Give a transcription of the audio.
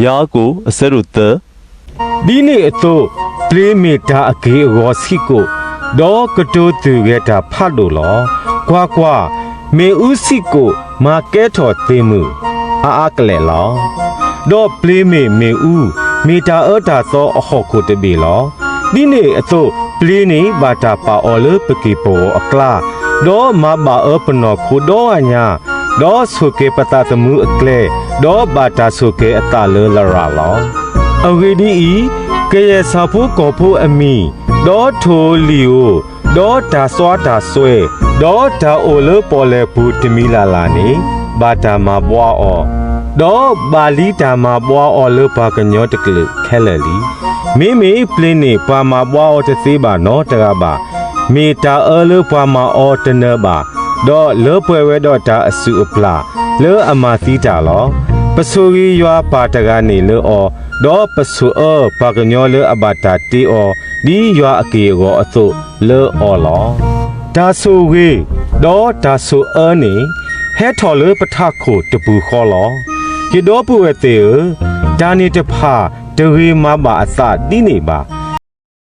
ယၤကိာ် အဆၢဒိၣ်သၢ ဒ်န့ၣ်အသိး, ပျ့ၤမ့ၢ်တၢ်အက့ၢ်အဂီၤဆံးကိာ်, ဒီးကတိၤသုၣ်ဂဲၤတၢ်ဖးဒိၣ်လီၤ. ကွၢ်ကွၢ်, မ့ၣ်အူဆံးကိာ်မၤကဲထီၣ်သ့ၣ်မုၢ်အါအါကလဲာ်လီၤ. ဒီးပျ့ၤမ့ၢ်မ့ၣ်အူ, မ့ၢ်တၢ်အၢတၢ်သီအဟီၣ်ခိၣ်တဘ့ၣ်လီၤ. ဒ်န့ၣ်အသိး, ပျ့ၤန့ၣ်ဘၣ်တၢ်ပာ်အီၤလၢပက့ၢ်ပဂီၤအကျါ, ဒီးမၤဘၣ်အၢပနီၢ်ခိဒီဂၤညါ, ဒီးဆိၣ်ကဲၤပသးသမူအကျဲ, ဒီးဘၣ်တၢ်ဆိၣ်ကဲၤအသးလၢလရာ်လီၤ. အဂ့ၢ်ဒ်အံၤ, ကယဲၢ်ဆၣ်ဖိကီၢ်ဖိအမံၤ, ဒီးထိၣ်ဧိၤလံၣ်ဧိၤ, ဒီးတၢ်စွါတၢ်စွဲ, ဒီးတၢ်အိၣ်လၢပီၣ်လဲၣ်ပူၤတမံၤလၢ်လၢ်န့ၣ်, ဘၣ်တၢ်မၤဘှါအီၤ, ဒီးဘၣ်လံတၢ်မၤဘှါအီၤလၢပှၤကညီတကလုာ်ခဲလၢာ်လံ. မ့မ့ၢ်ပျ့ၤန့ၣ်ပှၤမၤဘှါအီၤတသ့ဘၣ်နီတဂၤဘၣ်. မ့ၢ်တၢ်အၢလၢပှၤမၤအီၤတနၢၤဘၣ်, ဒီးလၢပှဲၤဝဲဒီးတၢ်အစုၣ်အပျၢ် လၢအမၤသံတၢ်လီၤ. ပဆိၣ်ဂ့ၤယွၤပၢ်တဂၤန့ၣ်လၢအီၤ, ဒီးပဆိၣ်အၢပှၤကညီလၢအဘၣ်တၢ်တ့အီၤ ဒ်ယွၤအက့ၢ်အဂီၤအသိးလၢအီၤလီၤ. တၢ်ဆိၣ်ဂ့ၤ, ဒီးတၢ်ဆိၣ်အၢန့ၣ်, ဟဲထီၣ်လၢပထးခိၣ်တပူၤဃီလီၤ. ယဒီပုၢ်ဝဲၢ်သ့ၣ်ဧၢ, တၢ်န့ၣ်တဖၣ်တဂ့ၤမၤဘၣ်အသးဒ်န့ၣ်ဘၣ်.